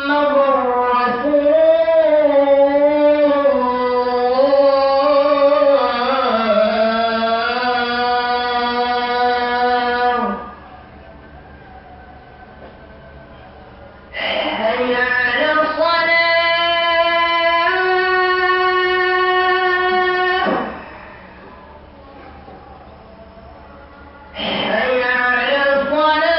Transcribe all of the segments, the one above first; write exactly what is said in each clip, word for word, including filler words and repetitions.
محمد رسول الله. حي على الصلاة. حي على الصلاة.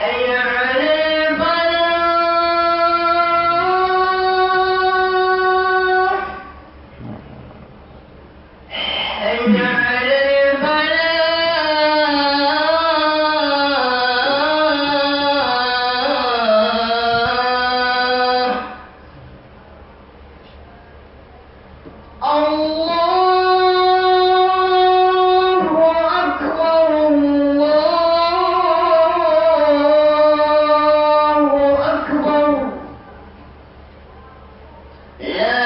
حي على الفلاح. حي على الفلاح. الله أكبر، الله أكبر. لا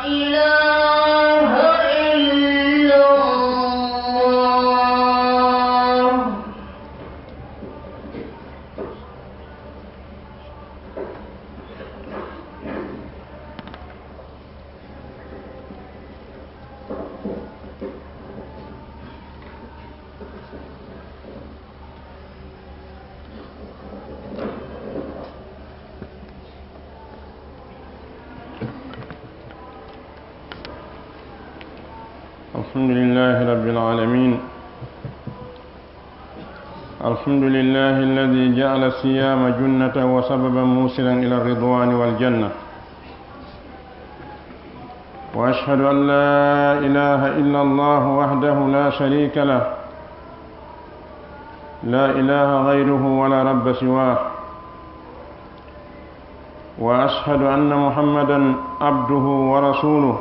إله إلا الله. الحمد لله رب العالمين. الحمد لله الذي جعل الصيام جنة وسببا موصلا إلى الرضوان والجنة. وأشهد أن لا إله إلا الله وحده لا شريك له، لا إله غيره ولا رب سواه. وأشهد أن محمدا عبده ورسوله،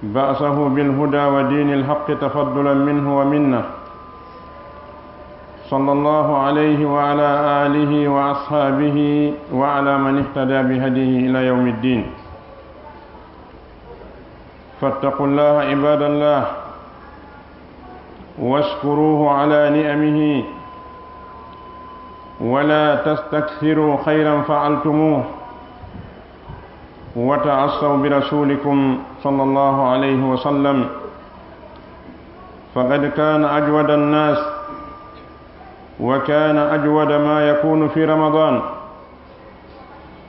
بعثه بالهدى ودين الحق تفضلا منه ومنة، صلى الله عليه وعلى آله وأصحابه وعلى من اهتدى بهديه إلى يوم الدين. فاتقوا الله عباد الله، واشكروه على نعمه، ولا تستكثروا خيرا فعلتموه، وتعصوا برسولكم صلى الله عليه وسلم، فقد كان أجود الناس، وكان أجود ما يكون في رمضان.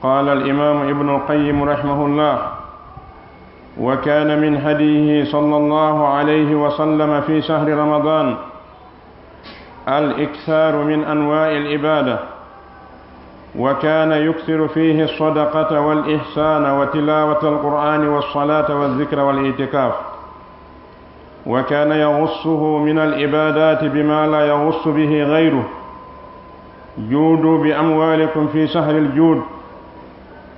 قال الإمام ابن القيم رحمه الله: وكان من هديه صلى الله عليه وسلم في شهر رمضان الإكثار من أنواع العبادة، وكان يكثر فيه الصدقة والإحسان وتلاوة القرآن والصلاة والذكر والاعتكاف، وكان يغصه من العبادات بما لا يغص به غيره. جودوا بأموالكم في شهر الجود.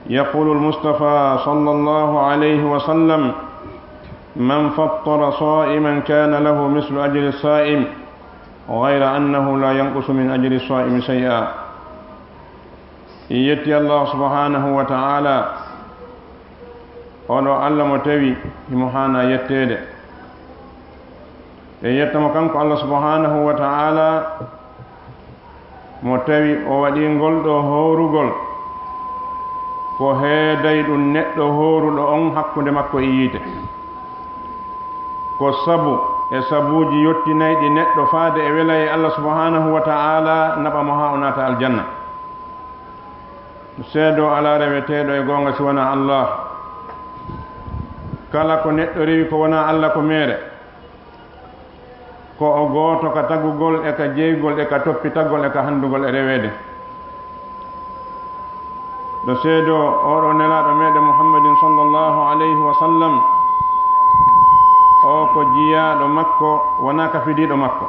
يقول المصطفى صلى الله عليه وسلم: من فطر صائما كان له مثل أجر الصائم، غير أنه لا ينقص من أجر الصائم شيئا. En yetti Allah subhanahu wa ta'ala, oɗo Allah mo tawi himo haana yetteede. En yetta mo kanko Allah subhanahu wa ta'ala, mo tawi o waɗi ngol ɗo hoorugol ko heeday ɗum neɗɗo hooruɗo on hakkunde makko e yiite. Ko sabu e sabuuji yottinayɗi neɗɗo faade e wela e Allah subhanahu wa ta'ala, naɓa mo haa o naata aljanna. Seedo alaa reweteeɗo e goonga si wonaa Allah. Kala ko neɗɗo rewi ko wonaa Allah ko meere. Ko o gooto ka tagugol e ka jeygol e ka toppitagol e ka handugol e reweede. No seedo oɗo nelaaɗo meɗen Muhammadin sallallahu alayhi wa sallam, o ko jiyaaɗo makko, wonaa ka fidiiɗo makko.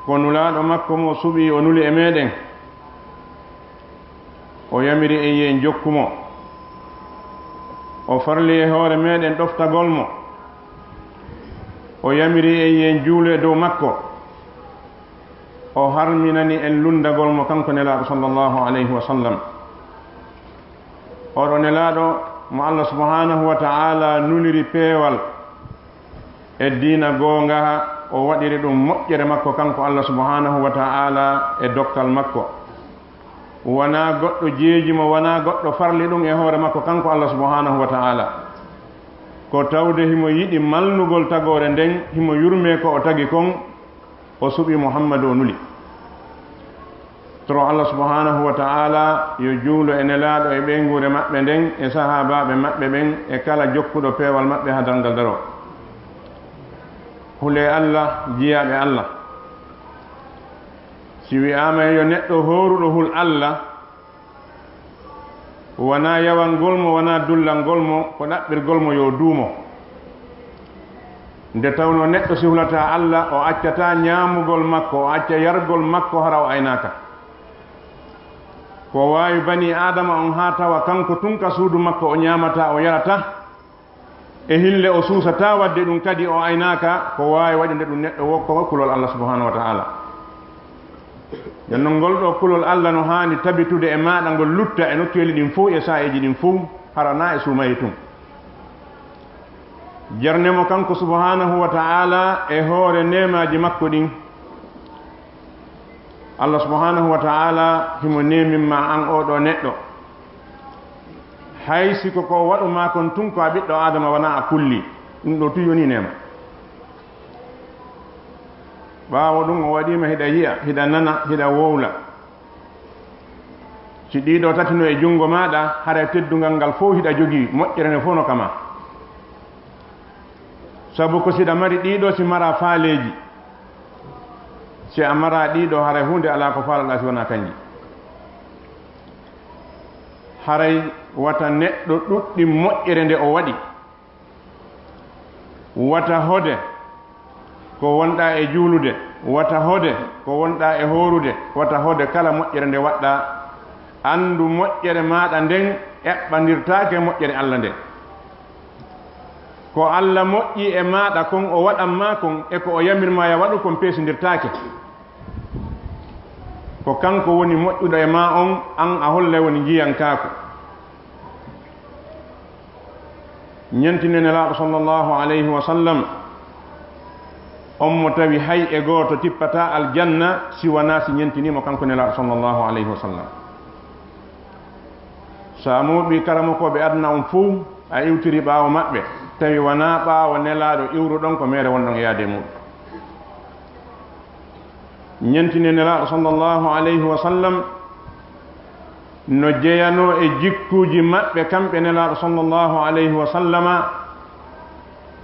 Ko nulaaɗo makko mo suɓi o nuli e meɗen. O yamiri en yo en jokku mo. O farli e hoore meɗen ɗoftagol mo. O yamiri en yo en juulu e dow makko. O harminani en lunndagol mo kanko nelaaɗo sallallahu alayhi wa sallam. Oɗo Nelaaɗo mo Allah subhanahu wa ta'ala nuliri peewal e diina goongaha, o waɗiri ɗum moƴƴere makko kanko Allah subhanahu wa ta'ala e dokkal makko. Wanaa goɗɗo jeeji mo, wanaa goɗɗo farli ɗum e hoore makko kanko Allah subhanahu wa ta'ala. Ko tawde himo yiɗi malnugol tagoore nden, himo yurmee ko o tagi kon, o suɓi Muhammadu, o nuli. Toro Allah subhanahu wa ta'ala yo juulo e Nelaaɗo e ɓeynguure maɓɓe nden e sahaabaaɓe maɓɓe ɓen e kala jokkuɗo peewal maɓɓe haa darngal daroo. Hulee Allah, jiyaaɓe Allah. Si wi'aama yo neɗɗo hooruɗo hul Allah, wanaa yawangol mo, wanaa dullangol mo, ko ɗaɓɓirgol mo yo duumo. Nde tawnoo neɗɗo si hulataa Allah, o accataa ñaamugol makko, o acca yargol makko, hara o aynaaka. Ko waawi banii Aadama on haa tawa kanko tun ka suudu makko o ñaamataa, o yarataa, e hille o suusataa waɗde ɗum kadi, o aynaaka, ko waawi waɗude ɗum neɗɗo wokko kulol Allah subhanahu wa ta'ala. Nden non ngol ɗoo kulol Allah no haani tabitude e maaɗa, ngol lutta e nokkeeli ɗin fow e saa'iiji ɗin fow, hara naa e suumayee tun. Jarne mo kanko subhanahu wa ta'ala e hoore neemaaji makko ɗin. Allah subhanahu wa ta'ala himo neemin ma an oo ɗoo neɗɗo. Hay si ko ko waɗu maa kon tun ko a ɓiɗɗo Aadama, wanaa a kulli. Ɗum ɗoo tun yonii neema. Ɓaawo ɗum o waɗii ma hiɗa yi'a, hiɗa nana, hiɗa wowla. Si ɗii ɗoo tati no e junngo maaɗa, haray teddungal ngal fow hiɗa jogii, moƴƴere nden fow no ka maa. Sabu ko si ɗa mari ɗii ɗoo, si maraa faaleeji, si a maraa ɗii ɗoo, haray huunde alaa ko faalaɗaa si wanaa kanji. Haray wata neɗɗo ɗuɗɗin moƴƴere nde o waɗi. Wata hode ko wonɗaa e juulude, wata hode ko wonɗaa e hoorude, wata hode kala moƴƴere nde waɗɗaa. Anndu moƴƴere maaɗa nden eɓɓandirtaake moƴƴere Allah nde. Ko Allah moƴƴi e maaɗa kon, o waɗan maa kon, e ko o yamir maa ya waɗu kon peesindirtaake. Ko kanko woni moƴƴuɗo e maa on, an a hollay woni njiyankaaku. Ñentine Nelaaɗo sallallahu alayhi wa sallam, on mo tawi hay e gooto tippataa aljanna si wanaa si ñentinii mo kanko Nelaaɗo sallallahu alayhi wa sallam. So a mooɓii karamokooɓe aduna on fow, a iwtirii ɓaawo maɓɓe, tawi wanaa ɓaawo Nelaaɗo iwruɗon, ko meere wonɗon e yaade e muuɗum. Ñentine Nelaaɗo sallallahu alayhi wa sallam no jeyanoo e jikkuuji maɓɓe kamɓe Nelaaɗo sallallahu alayhi wa sallama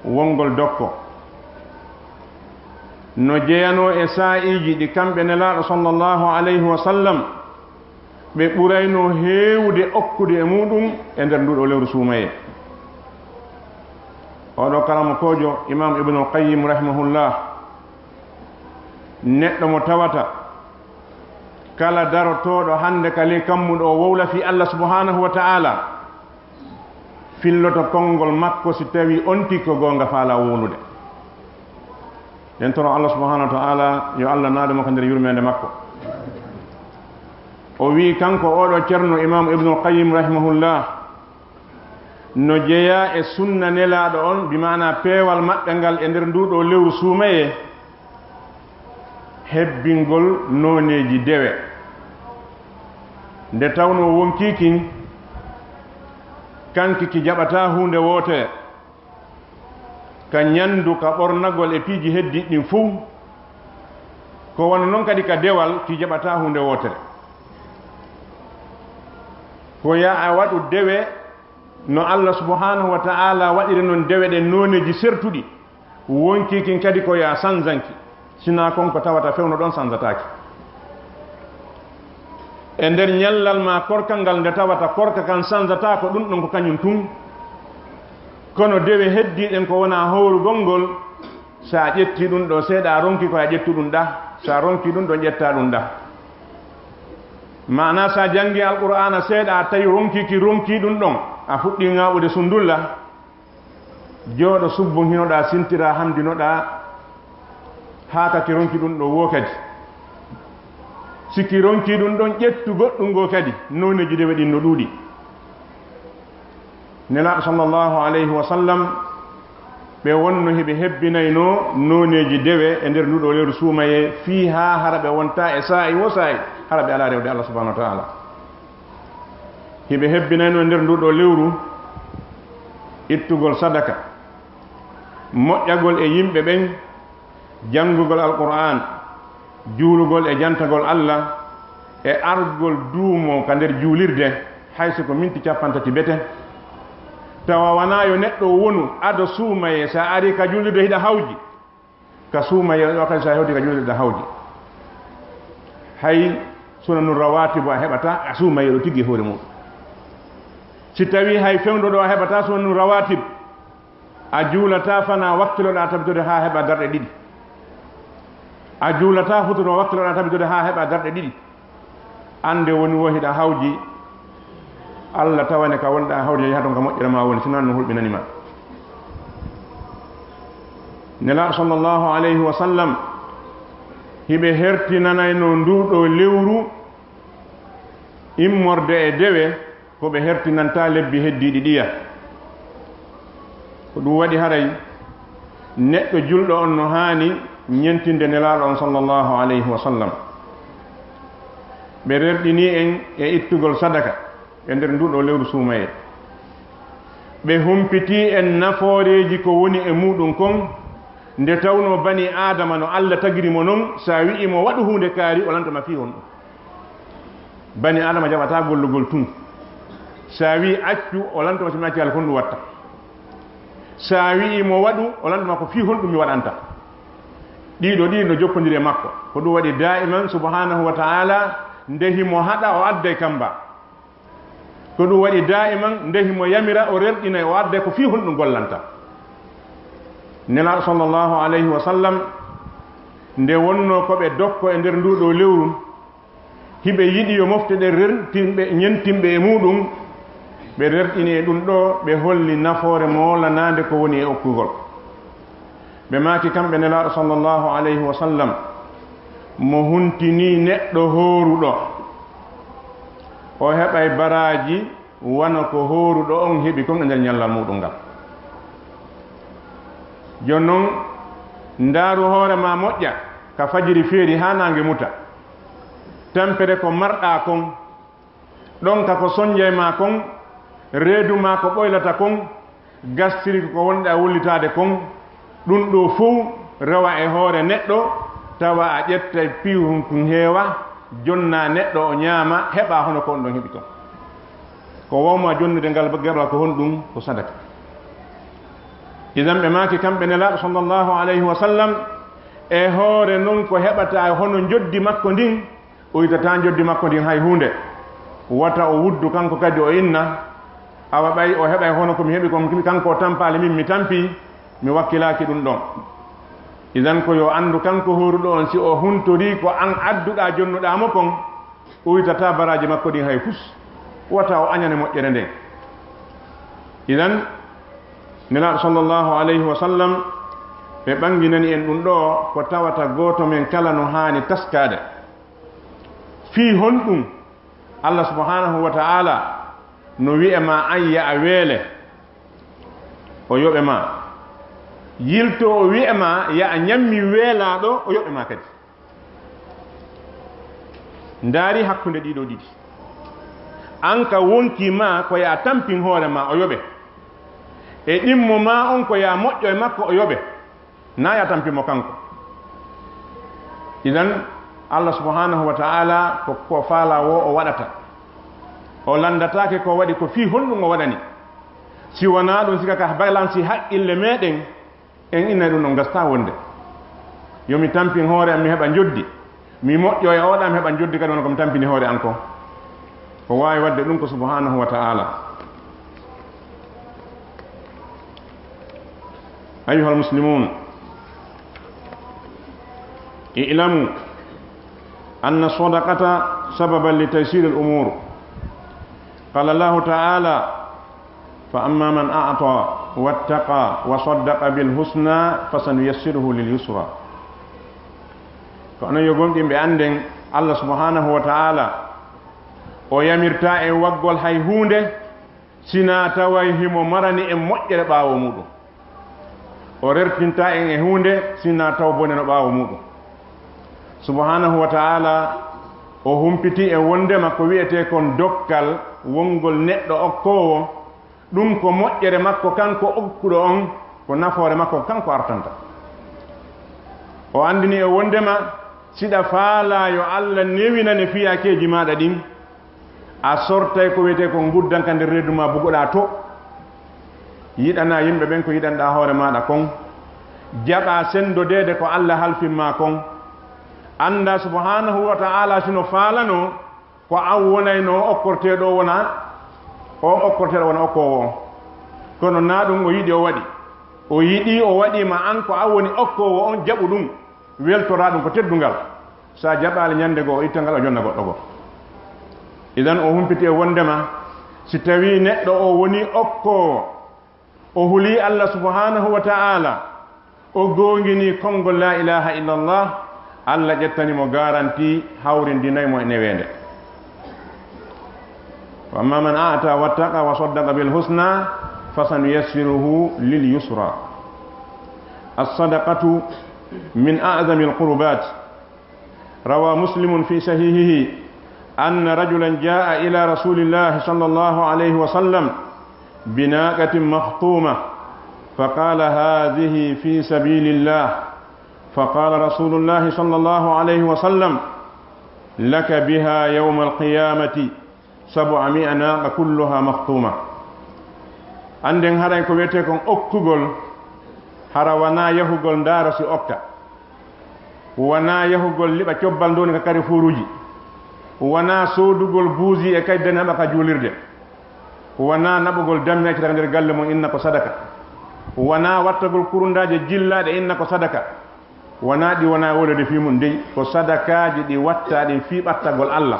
wongol dokko. No jeyanoo e saa'iiji ɗi kamɓe Nelaaɗo sallallahu alayhi wa sallam ɓe ɓuraynoo heewude okkude e muuɗum e nder nduu ɗoo lewru suumayee. Oo ɗoo karamokoojo, Imaam Ibnul Qayyim rahimahullah, neɗɗo mo tawata kala darotooɗo hannde ka ley kammu ɗoo wowla fii Allah subhanahu wa ta'ala, filloto konngol makko si tawii on tigi ko goonga faalaa wowlude. Nden toro Allah subhanahu wa ta'ala, yo Allah naadu mo ka nder yurmeende makko. O wi'i kanko oo ɗoo Ceerno Imaam Ibnul Qayyim rahimahullah, no jeyaa e sunna Nelaaɗo on, bi maanaa peewal maɓɓe ngal e nder nduu ɗoo lewru suumayee, hebbingol nooneeji dewe. Nde tawnoo wonkii kin, kanki ki jaɓataa huunde wootere, ka ñanndu, ka ɓornagol e piiji heddiiɗi ɗin fow. Ko wano non kadi ka dewal, ki jaɓataa huunde wootere. Ko yo a waɗu dewe no Allah subhanahu wa ta'ala waɗiri non dewe ɗen nooneeji sertuɗi. Wonkii kin kadi ko yo a sanzanki, sinaa kon ko tawata fewndo ɗon sanzataake. E nder ñallal maa korka ngal nde tawata korka kan sanzataako ɗun ɗon ko kañun tun. Kono dewe heddii ɗen ko wonaa hoorugol ngol, so a ƴettii ɗun ɗoo seeɗa a ronkii ko a ƴettu ɗun ɗaa, so a ronkii ɗun ɗon ƴettaa ɗun ɗaa. Maanaa so a janngii Alqur'aana seeɗa a tawi ronkii ki ronkii ɗun ɗon, a fuɗɗii ŋaaɓude sundulla, jooɗo subbun hinoɗaa, sintiraa, hamdinoɗaa, haa ka ki ronki ɗun ɗoo woo kadi. Si ki ronkii ɗun ɗon, ƴettu goɗɗun goo kadi, nooneeji dewe ɗin no ɗuuɗi. Nelaaɗo sallallahu alayhi wa sallam, ɓe wonno hiɓe hebbinaynoo nooneeji dewe e nder nduɗo lewru suumayee, fii haa hara ɓe wonta e saa'i wo saa'i, hara ɓe alaa rewde Allah subhanahu wa ta'ala. Hiɓe hebbinaynoo e nder nduɗo lewru ittugol sadaka, moƴƴagol e yimɓe ɓen, janngugol Alqur'aan, juulugol e jantagol Allah, e argol duumo ka nder juulirde, hay si ko minti cappanɗe tati bete. Tawa wanaa yo neɗɗo wonu ado suumayee, si a arii ka juulirde hiɗa hawji. Ka suumayee ɗoo kadi, si a hewtii ka juulirde hiɗa hawji. Hay sunanu rawaatibu a heɓataa, a suumayee ɗoo tigi e hoore muuɗum. Si tawii hay fewndo ɗoo a heɓataa sunanu rawaatib, a juulataa fanaa wakkiloɗaa tabitorde haa heɓaa darɗe ɗiɗi. A juulataa futuro wakkiloɗaa tabitorde haa heɓaa darɗe ɗiɗi. Annde woni wo hiɗa hawji Allah, tawane ka wonɗaa hawji yaha ton ka moƴƴere maa woni, sinaa no hulɓinani ma. Nelaaɗo sallallahu alayhi wa sallam, hiɓe hertinanaynoo nduɗo lewru immorde e dewe, ko ɓe hertinanta lebbi heddiiɗi ɗiya. Ko ɗum waɗi haray neɗɗo julɗo on no haani ñentinde Nelaaɗo on sallallahu alayhi wa sallam. Ɓe rerɗinii en e ittugol sadaka e nder nduɗo lewru suumayee. Ɓe humpitii en nafooreeji ko woni e muuɗum kon, nde tawnoo banii Aadama no Allah tagiri mo non, si a wi'ii mo waɗu huunde kaari, o lanto ma fii honɗum. Banii Aadama jaɓataa gollugol tun. Si a wi'ii accu, o lanto ma si mi acci hala ko honɗum watta. Si a wi'ii mo waɗu, o lanto ma ko fii honɗum mi waɗanta. Ɗiɗo ɗii no jokkondiri e makko. Ko ɗum waɗi daa'iman subhanahu wa ta'ala, nde himo haɗa o adday kamba. Ko ɗum waɗi daa'iman nde himo yamira o rerɗinay o adday ko fii honɗum gollanta. Nelaaɗo sallallahu alayhi wa sallam, nde wonnoo ko ɓe dokko e nder nduɗo lewru, hiɓe yiɗi yo mofte ɗen rertinɓe, ñentinɓe e muuɗum, ɓe rerɗini e ɗum ɗoo, ɓe holli nafoore moolanaande ko woni e okkugol. Ɓe maaki kamɓe Nelaaɗo sallallahu alayhi wa sallam, mo huntinii neɗɗo hooruɗo, o heɓay baraaji wano ko hooruɗo on heɓi kon e nder ñallal muuɗum ngal. Jooni non, ndaaru hoore maa moƴƴa, ka fajiri feeri haa naange muta. Tampere ko marɗaa kon, ɗonka ko sonjay maa kon, reedu maa ko ɓoylata kon, gastiri ko ko wonɗaa wullitaade kon, ɗum ɗoo fow rewa e hoore neɗɗo, tawa a ƴettay piihun kun heewa, jonnaa neɗɗo o ñaama, heɓa hono ko on ɗon heɓi kon. Ko wawmaa jonnude ngal geɓal ko honɗum? Ko sadaka. Idan ɓe maaki kamɓe Nelaaɗo sallallahu alayhi wa sallam, e hoore non ko heɓata hono njoddi makko ndin, uytataa njoddi makko ndin hay huunde. Wata o wuddu kanko kadi o inna, awa ɓay o heɓay hono ko mi heɓi kon, kanko o tampaali, min mi tampii, mi wakkilaaki ɗum ɗon. Idan ko yo anndu kanko hooruɗo on, si o huntorii ko an adduɗaa jonnuɗaa mo kon, uytataa baraaji makko ɗin hay fus. Wata o añane moƴƴere nden. Idan, Nelaaɗo sallallahu alayhi wa sallam, ɓe ɓanginani en ɗum ɗoo ko tawata gooto men kala no haani taskaade. Fii honɗum Allah subhanahu wa ta'ala no wi'a ma an ya a weele, o yoɓe ma? Yilto o wi'a ma ya a ñammi weelaaɗo, o yoɓe ma kadi. Ndaari hakkunde ɗiɗo ɗiɗi. An ka wonkii ma ko ya a tampin hoore ma, o yoɓe. E ɗimmo ma on ko ya moƴƴo e makko, o yoɓe. Na ya tampi mo kanko. Idan, Allah subhanahu wa ta'ala ko, ko faalaa wo o waɗata. O lanndataake ko waɗi ko fii honɗum o waɗani. Si wanaa ɗum, sika ka balance haqqille meɗen, en inna ɗum ɗon gasta wonde. Yo mi tampin hoore am, mi heɓa njoddi. Mi moƴƴo e oɗa, mi heɓa njoddi kadi wona ko mi tampini hoore am ko. Ko waawi waɗde ɗum ko subhanahu wa ta'ala. أيها المسلمون، اعلموا أن الصدقة سببا لتيسير الأمور. قال الله تعالى: فأما من أعطى واتقى وصدق بالحسنى فسنيسره لليسرى. Ko onon yo gomɗinɓe, annden Allah subhanahu wa ta'ala, o yamirtaa en waggol hay huunde, Sinaa taway himo marani en moƴƴere ɓaawo muuɗum. O rertintaa en e huunde, sinaa taw bone no ɓaawo muuɗum. Subhaanahu wa ta'ala, o humpiti e wondema ko wi'etee kon dokkal wongol neɗɗo okkoowo, ɗum ko moƴƴere makko kanko okkuɗo on, ko nafoore makko kanko artanta. O anndini e wondema, siɗa faalaa yo Alla newinane fiyaakeeji maaɗa ɗin, a sortay ko wiyetee ko nguddan ka nder reedu maa bugoɗaa to. Yiɗanaa yimɓe ɓen ko yiɗanɗaa hoore maaɗa kon. Jaɓaa senndodeede ko Alla halfin maa kon. Anndaa subhaanahu wa ta'ala si no faalanoo, ko an wonaynoo okkorteeɗo o wona, o okkorteeɗo wona okkoowo on. Kono naa ɗum o yiɗi o waɗi. O yiɗi o waɗii ma an ko an woni okkoowo on, jaɓu ɗum. Weltoraa ɗum ko teddungal. So a jaɓaali ñannde goo, o itta ngal, o jonna goɗɗo goo. Idan, o humpiti e wonndema, si tawii neɗɗo o wonii okkoowo, o hulii Allah subhaanahu wa ta'ala, o goonginii konngol laa ilaaha illallah, Allah ƴettani mo garanti hawrindinay mo e neweende. وأما من أعطى واتقى وصدق بالحسنى فسنيسره لليسرى. الصدقة من أعظم القربات. روى مسلم في صحيحه أن رجلا جاء إلى رسول الله صلى الله عليه وسلم بناقة مخطومة فقال: هذه في سبيل الله. فقال رسول الله صلى الله عليه وسلم: لك بها يوم القيامة سبعمائة ناقة كلها مخطومة. Annden haray ko wiyetee kon okkugol, hara wanaa yahugol ndaaro si okka, wanaa yahugol liɓa cobbal ndooni ka karifuuruuji, wanaa soodugol buusi e kaydi dane haɓa ka juulirde, wanaa naɓugol dammi accata ka nder galle mon inna ko sadaka, wanaa wattagol kurundaaje jillaaɗe inna ko sadaka. Wanaa ɗi wonaa wolude fii mun dey, ko sadakaaji ɗi wattaa ɗin fii ɓattagol Allah.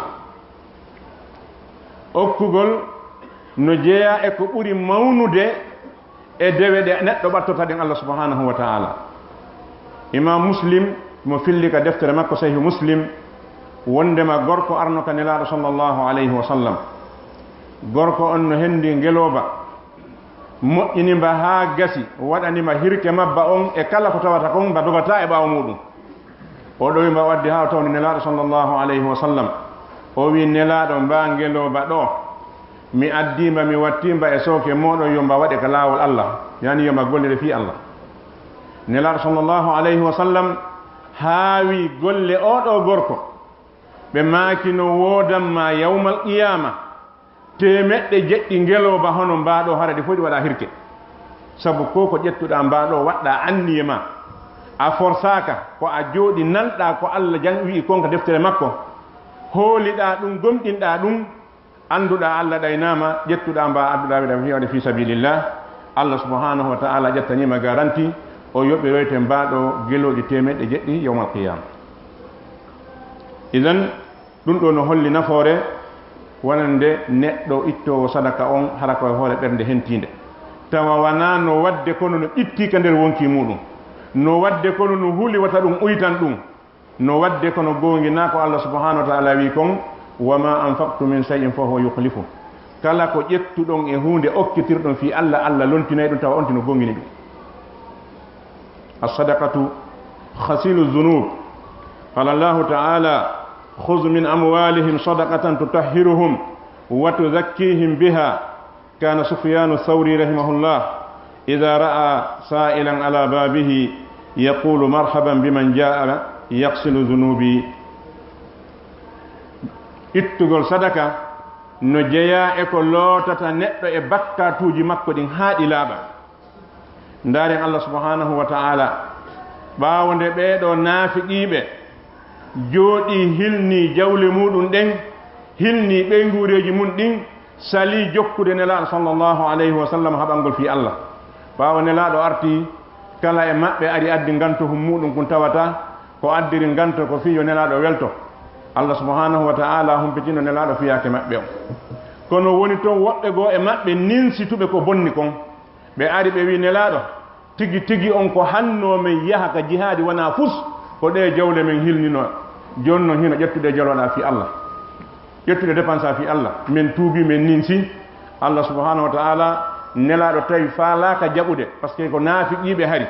Okkugol no jeyaa e ko ɓuri mawnude e dewe ɗe neɗɗo ɓattorta ɗin Allah subhaanahu wa ta'ala. Imaam Muslim mo filli ka deftere makko Sahiihu Muslim, wondema gorko arno ka Nelaaɗo sallallahu alayhi wa sallam. Gorko on no hendi ngelooba, moƴƴini mba haa gasi, waɗani mba hirke mabba on e kala ko tawata kon mba dogataa e ɓaawo muuɗum. O ɗowi mba o addi haa o tawni Nelaaɗo sallallahu alayhi wa sallam. O wi'i, "Nelaaɗo, mba ngelooba ɗoo, mi addii mba, mi wattii mba e sooke mooɗon, yo mba waɗe ka laawol Allah, yani yo mba gollire fii Allah." Nelaaɗo sallallahu alayhi wa sallam haawi golle oo ɗoo gorko. Ɓe maaki, "No woodan ma yawmal qiyaama teemeɗɗe jeɗɗi ngelooba hono mbaa ɗoo, hara ɗi fof ɗi waɗaa hirke. Sabu ko ko ƴettuɗaa mbaa ɗoo, waɗɗaa anniye maa, a forsaaka, ko a jooɗi nanɗaa ko Allah jan wi'i kon ka deftere makko, hooliɗaa ɗum, gomɗinɗaa ɗum, annduɗaa Allah ɗaynaama, ƴettuɗaa mbaa, adduɗaa wiɗa fii waɗe fii sabilillah, Allah subhanahu wa ta'ala ƴettaniima garanti, o yoɓiroyte mbaa ɗoo gelooɗi teemeɗɗe jeɗɗi yawmal qiyaama." Idan, ɗum ɗoo no holli nafoore wonande neɗɗo ittoowo sadaka on, hara ko e hoore ɓernde hentiinde. Tawa wanaa no waɗde kono no ƴittii ka nder wonkii muuɗum. No waɗde kono no huli wata ɗum uytan ɗum. No waɗde kono goonginaa ko Allah subhanahu wa ta'ala wi'i kon, "Wa ma anfaqtum min shay'in fa huwa yukhlifu." Kala ko ƴettuɗon e huunde okkitirɗon fii Allah, Allah lontinay ɗum tawa on tino goongini ɗum. As-sadaqatu ghasilu dhunub. Qala Allahu ta'ala, "Khudh min amwalihim sadaqatan tutahhiruhum wa tuzakkihim biha." Kana Sufyanu Thawri rahimahullah idha ra'a sa'ilan ala babihi yaqulu, "Marhaban biman ja'a yaghsilu dhunubi." Ittugol sadaka no jeyaa e ko lootata neɗɗo e bakkaatuuji makko ɗin haa ɗi laaɓa. Ndaaren Allah subhanahu wa ta'ala, ɓaawo nde ɓee ɗoo naafiqiiɓe jooɗii, hilnii jawle muuɗum ɗen, hilnii ɓeynguureeji mun ɗin, salii jokkude Nelaaɗo sallallahu alayhi wa sallam haɓangol fii Allah. Ɓaawo Nelaaɗo artii, kala e maɓɓe ari addi ngantohun muuɗum kun tawata ko addiri nganto ko fii yo Nelaaɗo welto. Allah subhanahu wa ta'ala humpitino Nelaaɗo fiyaake maɓɓe on. Kono woni ton woɓɓe goo e maɓɓe ninsituɓe ko bonni kon. Ɓe ari ɓe wi'i, "Nelaaɗo, tigi tigi on ko hannoo men yaha ka jihaadi wanaa fus, ko ɗee jawle men hilninoo. Jooni non hino ƴettude jaloɗaa fii Allah. Ƴettude dépense fii Allah. Men tuubii, men ninsi. Allah subhanahu wa ta'ala, Nelaaɗo tawi faalaaka jaɓude, parce que ko naafiqiiɓe hari.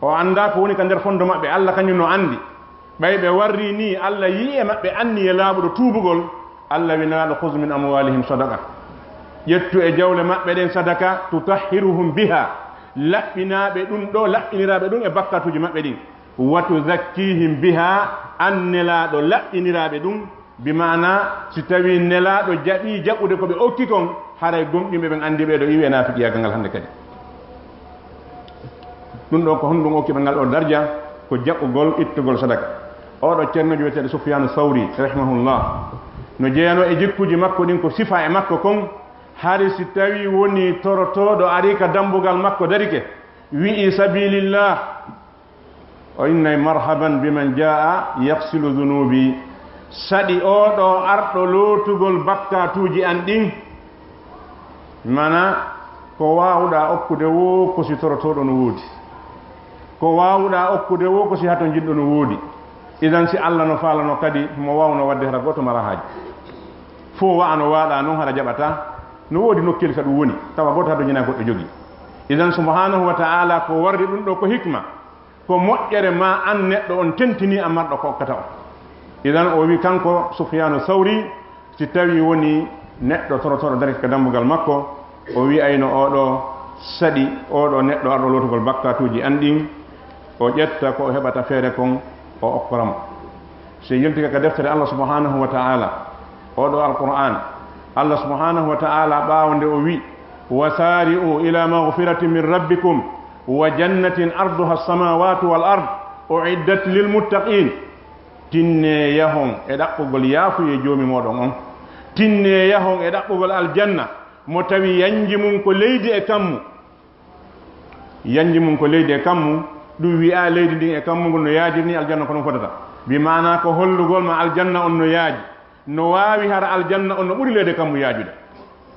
O anndaa ko woni ka nder fondo maɓɓe, Allah kañum no anndi. Ɓay ɓe warri ni, Allah yi'i e maɓɓe anniye laaɓuɗo tuubugol. Allah wi Nelaaɗo, "Khudh min amwalihim sadaqa." Ƴettu e jawle maɓɓe ɗen sadaka, "tutahhiruhum biha." Laɓɓinaaɓe ɗum ɗo, laɓɓiniraaɓe ɗum e bakkatuuji maɓɓe ɗin. "Wa tuzakkihim biha." An Nelaaɗo laɓɓiniraaɓe ɗum. Bi maana, si tawii Nelaaɗo jaɓii jaɓude ko ɓe okki kon, haray gomɗinɓe ɓen anndi ɓee ɗo iwi e naafiqiyaagal ngal hannde kadi. Ɗum ɗo ko honɗum okki ɓe ngal ɗo darja? Ko jaɓugol, ittugol sadaka. Oo ɗo ceerno wiyeteeɗo Sufyaanu Sawri, rahimahullah, no jeyanoo e jikkuuji makko ɗin, ko sifa e makko kon, hari si tawii wonii torotooɗo arii ka dambugal makko darike, wi'i, "Sabilillah," o innay, "Marhaban biman jaa'a yaghsilu dhunubi." Saɗi oo ɗo arɗo lootugol bakkatuuji an ɗin. Mana, ko waawuɗaa okkude woo ko si torotooɗo no woodi. Ko waawuɗaa okkude woo ko si hatonjinɗo no woodi. Idan si Allah no faalano kadi, mo waawno waɗde hara gooto mara haaju. Foo wa'ano waaɗa non hara jaɓataa. No woodi nokkeeli ka ɗum woni, tawa gooto hatonjinaa goɗɗo jogii. Idan subhanahu wa ta'ala ko warri ɗum ɗo ko hikma. Ko moƴƴere ma an neɗɗo on tentini a marɗo ko okkata on. Idan o wi kanko Sufyanu Sawri, si tawi woni neɗɗo torotooɗo darike ka dambugal makko, o wi'ayno oo ɗo saɗi, oo ɗo neɗɗo arɗo lootugol bakkatuuji an ɗin, o ƴetta ko o heɓata feere kon, o okkora mo. Si yiltike ka deftere Allah subhanahu wa ta'ala, oo ɗo Alqur'an, Allah subhanahu wa ta'ala ɓaawo nde o wi, "Wa sari'u ila maghfiratin min rabbikum wa jannatin arduha as-samawati wal ard uiddat lil muttaqin." Tinne yahon e ɗaɓɓugol yaafuye Joomi mooɗon on. Tinne yahon e ɗaɓɓugol aljanna mo tawi yanji mum ko leydi e kammu. Yanji mum ko leydi e kammu, ɗum wi'a leydi ndin e kammu ngun no yaajiri ni aljanna ko ɗum fotata. Bi maana ko hollugol ma aljanna on no yaaji. No waawi hara aljanna on no ɓuri leydi e kammu yaajude.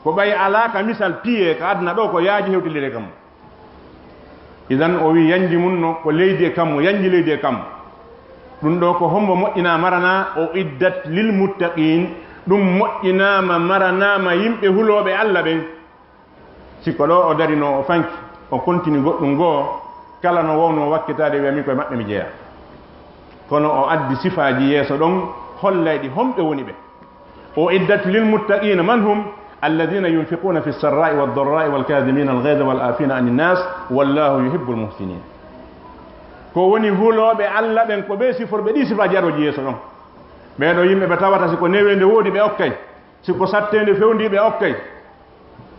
Ko ɓay alaa ka misal piye ka aduna ɗo ko yaaji hewti leydi e kammu. Idan o wi yanji mum no ko leydi e kammu, yanji leydi e kammu. Ɗum ɗo ko hombo moƴƴinaa maranaa? O iddat lil muttaqin. Ɗum moƴƴinaama maranaama yimɓe hulooɓe Allah ɓen. Si ko ɗo o darino, o fanki, o kontini goɗɗum goo, kala no wowno wakkitaade wi'a min koye maɓɓe mi jeyaa. Kono o addi sifaaji yeeso ɗon, hollayɗi homɓe woni ɓe. O iddat lil muttaqina man hum alladhina yunfiquna fi sarra'i wad darra'i wal kadhimina al ghayza wal afina anin nas wallahu yuhibbul muhsinin. Ko woni hulooɓe Allah ɓen ko ɓe siforɓe ɗi sifaaji arooji yeeso ɗon. Ɓee ɗo yimɓe ɓe tawata si ko neweende woodi ɓe okkay, si ko satteende fewndii ɓe okkay.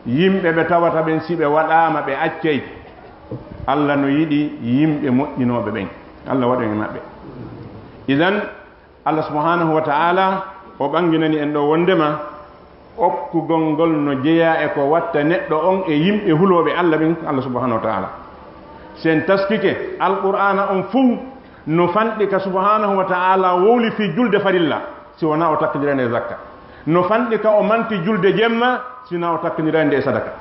Yimɓe ɓe tawata ɓen, si ɓe waɗaama, ɓe accay. Allah no yiɗi yimɓe moƴƴinooɓe ɓen. Allah waɗu en e maɓɓe. Idan, Allah subhanahu wa ta'ala o ɓanginani en ɗo wondema okkugol ngol no jeyaa e ko watta neɗɗo on e yimɓe hulooɓe Allah ɓen, Allah subhanahu wa ta'ala. Si en taskike, Alqur'aana on fow no fanɗi ka subhanahu wa ta'ala wowli fii julde farilla, si wonaa o takkindira nde e zakka. No fanɗi ka o manti julde jemma, si wonaa o takkindira nde e sadaka.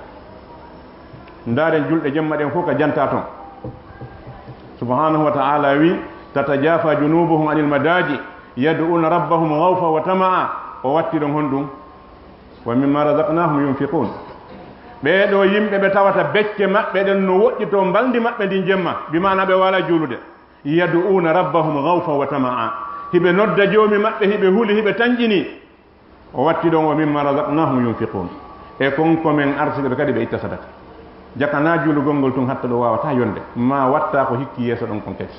Ndaaren julɗe jemma ɗen fow ka jantaa ton. Subhanahu wa ta'ala wi, "Tatajafa junubuhum anil madaji, yad'una rabbahum khawfan wa tama'a." O watti ɗon honɗum? "Wa mimma razaqnahum yunfiqun." Ɓee ɗo yimɓe ɓe tawata becce maɓɓe ɗen no woɗɗitoo mbalndi maɓɓe ndin jemma, bi maana ɓe wala juulude. "Yad'una rabbahum khawfan wa tama'a." Hiɓe nodda Joomi maɓɓe, hiɓe huli, hiɓe tanƴini. O watti ɗon, "Wa mimma razaqnahum yunfiqun." E kon ko men arsike ɓe kadi ɓe itta sadaka. Jaka na juulugol ngol tun hatta ɗo waawata yonde. Ma watta ko hikki yeeso ɗon kon kadi.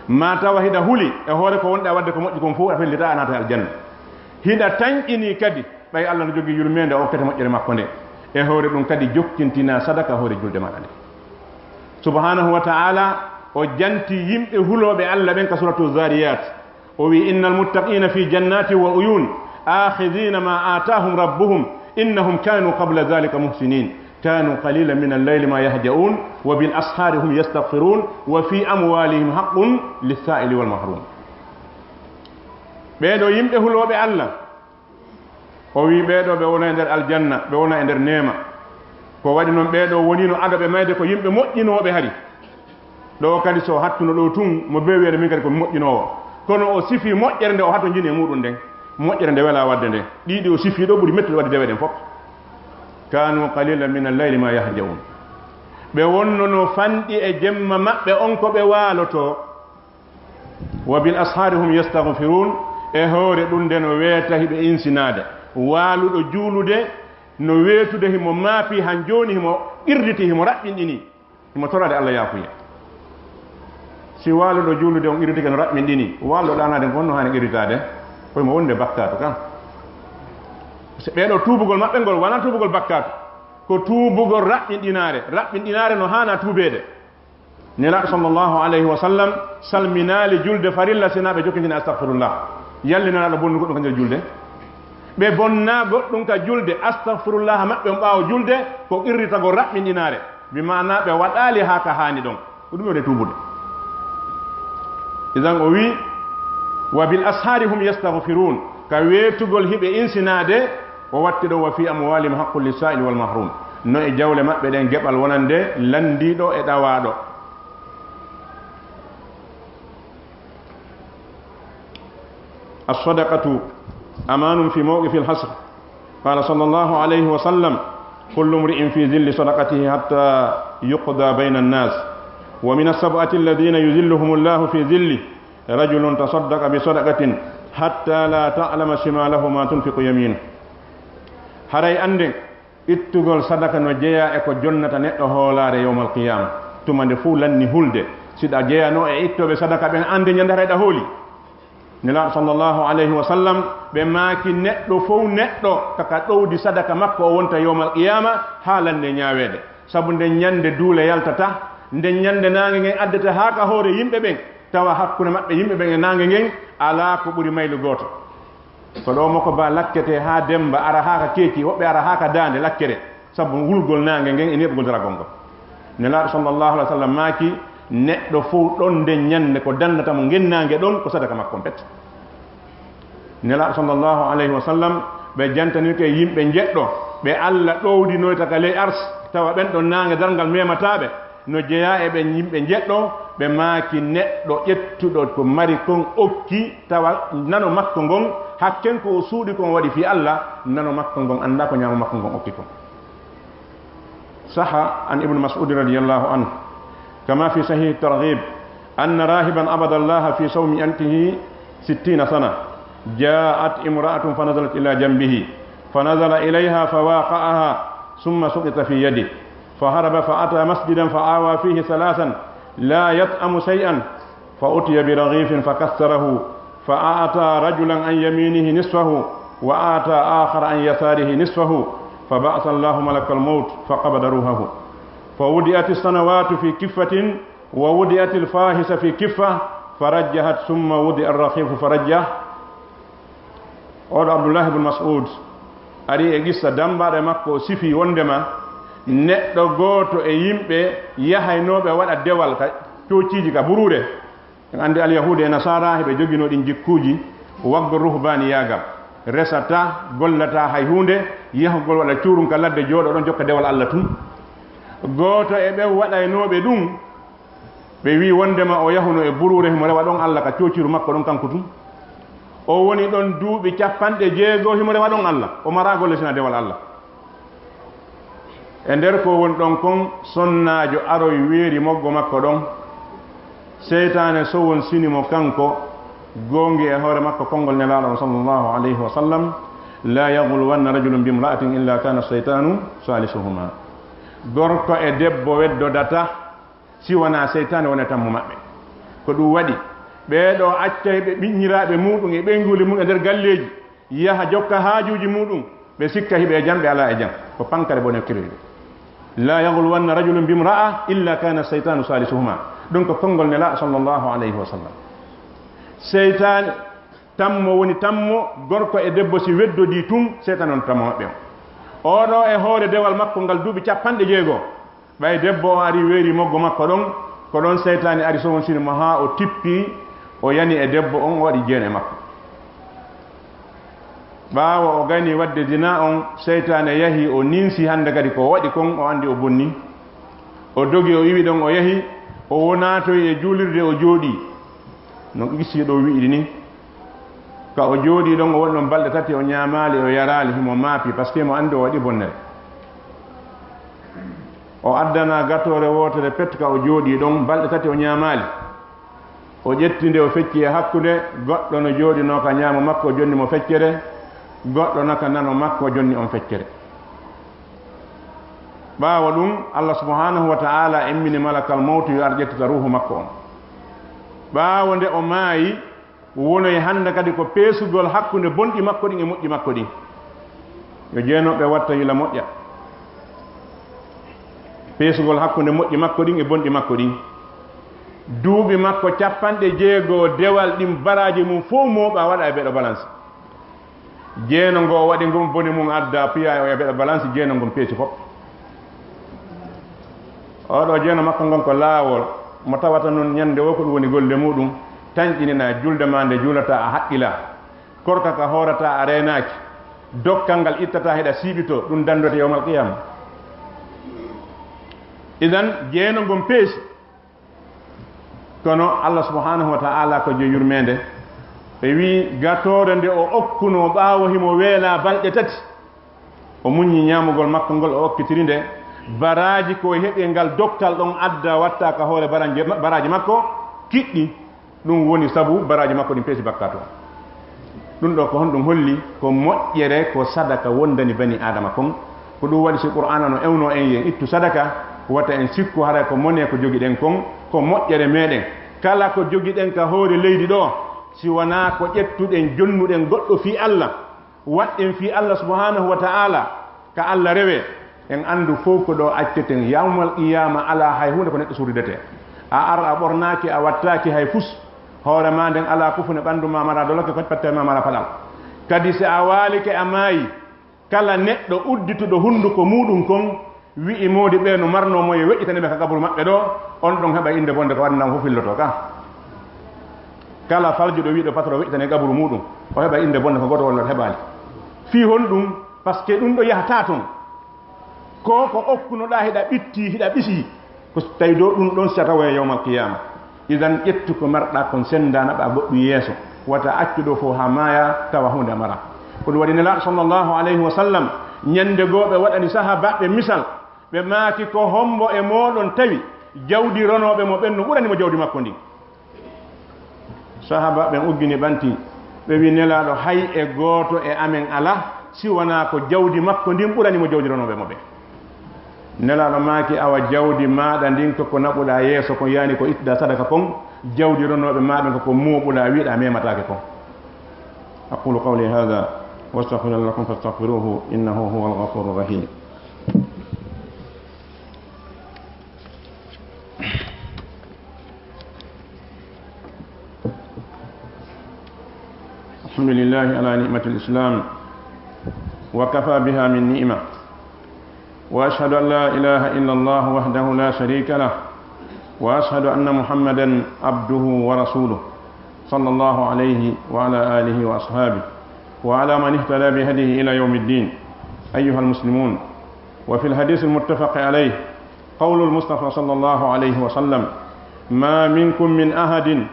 Ma tawa hiɗa huli e hoore ko wonɗa waɗde ko moƴƴi kon fow a fellita a naata e aljanna. Hiɗa tanƴini kadi ɓay Allah no jogii yurmeende o okkete moƴƴere makko nde. E hoore ɗum kadi jokkintina sadaka hoore julde maɗa nde. Subhanahu wa ta'ala o janti yimɓe hulooɓe Allah ɓen ka suratu Zariyat. O wi, "Innal muttaqina fi jannatin wa uyun, akhidhina ma atahum rabbuhum, innahum kanu qabla dhalika muhsinin, kanu qalilan min al-layli ma yahja'un, wa bil ashari hum yastaghfirun, wa fi amwalihim haqqun lis-sa'ili wal mahrum." Ɓee ɗo yimɓe hulooɓe Allah, o wi, "Ɓee ɗo ɓe wona e nder aljanna, ɓe wona e nder neema." Ko waɗi non ɓee ɗo wonino ado ɓe mayde ko yimɓe moƴƴinooɓe hari. Ɗo kadi so hattuno ɗo tun, mo be wi'ere min kadi ko mi moƴƴinoowo. Kono o sifi moƴƴere nde o hatonjini e muɗum nden. Moƴƴere nde welaa waɗde nde. Ɗiɗi o sifi ɗo ɓuri mettude waɗde dewe ɗen fof. كانوا قليلا من الليل ما يهجعون. Ɓe wonnono fanɗi e jemma maɓɓe on ko ɓe waalotoo. وبالأسحار هم يستغفرون. E hoore ɗum nde no weeta hiɓe insinaade. Waaluɗo juulude no weetude himo maapi han jooni himo qirriti himo raɓɓinɗini. Himo torade Allah yaafuya. Si waaluɗo juulude on qirritike no raɓɓinɗini, waaluɗo ɗaanaade ko honno haani qirritaade? Ko himo wonde bakkaatu kan. Si ɓee ɗoo tuubugol maɓɓe ngol wonaa tuubugol bakkaatu. Ko tuubugol raɓɓinɗinaare. Raɓɓinɗinaare no haana tuubeede. Nelaaɗo sallallahu alayhi wa sallam salminaali julde farilla sinaa ɓe jokkitini astagfirullah. Yalli Nelaaɗo bonni goɗɗum ka nder julde? Ɓe bonnaa goɗɗum ka julde. Astagfirullah maɓɓe on ɓaawo julde ko qirritagol raɓɓinɗinaare. Bi maanaa ɓe waɗaali haa ka haani ɗon. Ko ɗum woni tuubude. Idan o wi, "Wa bil ashaari hum yastaghfiruun." Ka weetugol hiɓe insinaade, o watti ɗon, "Wa fi amwaalihim haqqun lissaa'ili wal mahruum." No e jawle maɓɓe ɗen geɓal wonande lanndiiɗo e ɗawaaɗo. الصدقة أمان في موقف الحصر. قال صلى الله عليه وسلم: "كل امرئ في ظل صدقته حتى يقضى بين الناس. ومن السبعة الذين يظلهم الله في ظله رجل تصدق بصدقة حتى لا تعلم شماله ما تنفق يمينه." Haray annden, ittugol sadaka no jeyaa e ko jonnata neɗɗo hoolaare yawmal qiyaama. Tuma nde fuu lanni hulde, si ɗa jeyanoo e ittooɓe sadaka ɓen, annden ñande haray ɗa hooli. Nelaaɗo sallallahu alayhi wa sallam, ɓe maaki, neɗɗo fow neɗɗo ka ka ɗowdi sadaka makko o wonta yawmal qiyaama, haa lannde ñaaweede. Sabu nden ñande duule yaltata, nden ñande naange ngen addata haa ka hoore yimɓe ɓen, tawa hakkunde maɓɓe yimɓe ɓen e naange ngen alaa ko ɓuri maylu gooto. Ko ɗo moko ba lakkete haa demba, ara haa ka keeci, woɓɓe ara haa ka daande lakkere, sabu wulgol naange ngen e neeɓugol daragol ngol. Nelaaɗo sallallahu alaihi wa sallam maaki, neɗɗo fow ɗon nden ñande ko dannata mo ngen naange ɗon ko sadaka makko on pet. Nelaaɗo sallallahu alaihi wa sallam, ɓe jantanike yimɓe njeɗɗo, ɓe Alla ɗowdinoyta ka ley Ars, tawa ɓen ɗon naange darngal memataa ɓe. No jeyaa e ɓen yimɓe njeɗɗo, ɓe maaki, neɗɗo ƴettuɗo ko mari kon okki, tawa nano makko ngon, hakken ko o suuɗi kon o waɗi fii Alla, nano makko ngon anndaa ko ñaamo makko ngon okki kon. صح عن ابن مسعود رضي الله عنه كما في صحيح الترغيب أن راهبا عبد الله في صومعته ستين سنة، جاءت امرأة فنزلت إلى جنبه فنظر إليها فواقعها ثم سقط في يده، فهرب فأتى مسجدا فآوى فيه ثلاثا لا يطعم شيئا، فأتي برغيف فكسره، فأعطى رجلا عن يمينه نصفه، وأعطى آخر عن يساره نصفه، فبعث الله ملك الموت فقبض روحه. فوضعت الصنوات في كفة، ووضعت الفاحشة في كفة، فرجحت، ثم وضع الرغيف فرجح. Oɗo Abdullahi ibn Mas'ud ari e qissa dambaaɗo e makko, o sifi wondema neɗɗo gooto e yimɓe yahaynooɓe waɗa dewal ka coociiji, ka buruure. En anndi Alyahuudu e Nasaara, heɓe joginoo ɗin jikkuuji waggo ruhbaaniyaagal. Resataa, gollataa hay huunde, yahugol waɗa cuurum ka ladde, jooɗoo ɗon, jokka dewal Alla tun. Gooto e ɓen waɗaynooɓe ɗum, ɓe wi'i wondema o yahuno e buruure, himo rewa ɗon Alla ka coociiru makko ɗon kanko tun. O woni ɗon duuɓi cappanɗe jeego, himo rewa ɗon Alla. O maraa golle sina dewal Alla. E nder ko woni ɗon kon, sonnaajo aroy weeri moggo makko ɗon. Seytaane sowonsini mo kanko, goongi e hoore makko konngol Nelaaɗo on sallallahu alayhi wa sallam, "لا يغلون رجل بامرأة إلا كان الشيطان ثالثهما." Gorko e debbo weddodata si wonaa seytaane wona tammo maɓɓe. Ko ɗum waɗi, ɓee ɗoo accay ɓe ɓiññiraaɓe muuɗum e ɓeynguuli mum e nder galleeji, yaha jokka haajuuji muuɗum, ɓe sikka hiɓe e jam, ɓe alaa e jam. Ko pankare bone kiriri. "لا يغلون رجل بامرأة إلا كان الشيطان ثالثهما." Ɗum ko konngol Nelaaɗo sallallahu alayhi wa sallam. Seytaane tammo woni tammo, gorko e debbo si weddodii tun, seytaane woni tammo maɓɓe on. Oo ɗoo e hoore dewal makko ngal duuɓi cappanɗe jeego. Ɓay debbo o ari weeri moggo makko ɗon, ko ɗon seytaane ari sowonsini mo haa o tippi, o yani e debbo on, o waɗi jeen e makko. Ɓaawo o gayni waɗde zina on, seytaane yahi o ninsi hannde kadi ko o waɗi kon, o anndi o bonni. O dogi o iwi ɗon o yahi, o wonaa toy e juulirde o jooɗii. No qissi ɗo wi'iri ni, ka o jooɗii ɗon o woni ɗon balɗe tati o ñaamaali o yaraali, himo maapi, parce que mo anndi o waɗi bonnere. O addana gatoore wootere pet ka o jooɗii ɗon, balɗe tati o ñaamaali. O ƴetti nde, o fecci e hakkunde, goɗɗo no jooɗinoo ka ñaamo makko, o jonni mo feccere, goɗɗo no ka nano makko, o jonni on feccere. Ɓaawo ɗum, Allah subhanahu wa ta'ala immini malakal mawtu yo ar ƴettita ruuhu makko on. Ɓaawo nde o maayi, wonoy hannde kadi ko peesugol hakkunde bonɗi makko ɗin e moƴƴi makko ɗin. Yo jeenooɓe watta yila moƴƴa. Peesugol hakkunde moƴƴi makko ɗin e bonɗi makko ɗin. Duuɓi makko capanɗe jeego, dewal ɗin baraaji mum fow mooɓa, waɗa e beɗo balance. Jeeno ngo o waɗi ngon, bone mum adda, piya o e beɗo balance, jeeno ngon peesi fof. Oɗo jeeno makko ngon ko laawol, mo tawata noon ñande wo ko ɗum woni golle muɗum, tanƴinina julde ma nde juulata a haqqila, korka ka hoorata a reenaaki, dokkal ngal ittata heɗa siiɓito, ɗum dandote yawmal qiyama. Idan, jeeno ngon peesi. Kono Allah subhanahu wa ta'ala ko je yurmeende. Ɓe wi gatoore nde o okkuno ɓaawo himo weela balɗe tati. O muññi ñaamugol makko ngol, o okkitiri nde. Baraaji ko heɓi e ngal dokkal ɗon adda watta ka hoore baranje-, baraaji makko kiɗɗi. Ɗum woni sabu baraaji makko ɗin peesi bakkaatu. Ɗum ɗo ko honɗum holli? Ko moƴƴere, ko sadaka wondani bani Aadama kon. Ko ɗum waɗi si Qur'aana no ewno en yen ittu sadaka, wata en sikku haray ko mone ko jogiɗen kon, ko moƴƴere meɗen. Kala ko jogiɗen ka hoore leydi ɗo, si wanaa ko ƴettuɗen, jonnuɗen goɗɗo fii Allah, waɗɗen fii Allah subhanahu wa ta'ala, ka Allah rewe, en anndu fow ko ɗo acceten. Yawmal qiyaama alaa hay huunde ko neɗɗo surridete. A ar a ɓornaaki, a wattaaki hay fus. Hoore ma nden alaa kufune, ɓanndu ma mara doloke, ko patte ma mara paɗal. Kadi si a waalike a maayi, kala neɗɗo uddituɗo hunnduko muuɗum kon, wi'i moodi ɓe no marnoo mo yo weƴƴitane ɓe ka qaburu maɓɓe ɗo, on ɗon heɓa innde bonde ko waɗanaa mo fof filloto ka. Kala faljuɗo wi'uɗo patron weƴƴitane qaburu muuɗum, o heɓa innde bonde ko gooto walla heɓaali. Fii honɗum? Parce que ɗum ɗo yahata ton. Ko ko okkunoɗaa hiɗa ɓitti, hiɗa ɓisi. Ko tawi dow ɗum ɗon si a tawoya yawmal qiyaama. Idan ƴettu ko marɗaa kon senndaa naɓaa goɗɗum yeeso. Wata accu ɗo fof haa maaya tawa huunde a maraa. Ko ɗum waɗi Nelaaɗo sallallahu alayhi wa sallam, ñande goo ɓe waɗani sahaabaaɓe misal. Ɓe maaki, "Ko hombo e mooɗon tawi jawdi ronooɓe mo ɓen no ɓurani mo jawdi makko ndin?" Sahaabaaɓe ɓen uggini ɓanti, ɓe wi, "Nelaaɗo, hay e gooto e amen alaa, si wanaa ko jawdi makko ndin ɓurani mo jawdi ronooɓe mo ɓen." Nelaaɗo maaki, "Awa jawdi maaɗa ndin ko ko naɓuɗaa yeeso kon, yaani ko ittuɗaa sadaka kon, jawdi ronooɓe maa ɓen ko ko mooɓuɗaa, wi'uɗaa memataake kon." أقول قولي هذا وأستغفر الله لكم فاستغفروه إنه هو الغفور الرحيم. الحمد لله على نعمة الإسلام وكفى بها من نعمة، وأشهد أن لا إله إلا الله وحده لا شريك له، وأشهد أن محمدا عبده ورسوله، صلى الله عليه وعلى آله وأصحابه وعلى من اهتدى بهديه إلى يوم الدين. أيها المسلمون، وفي الحديث المتفق عليه قول المصطفى صلى الله عليه وسلم: "ما منكم من أحد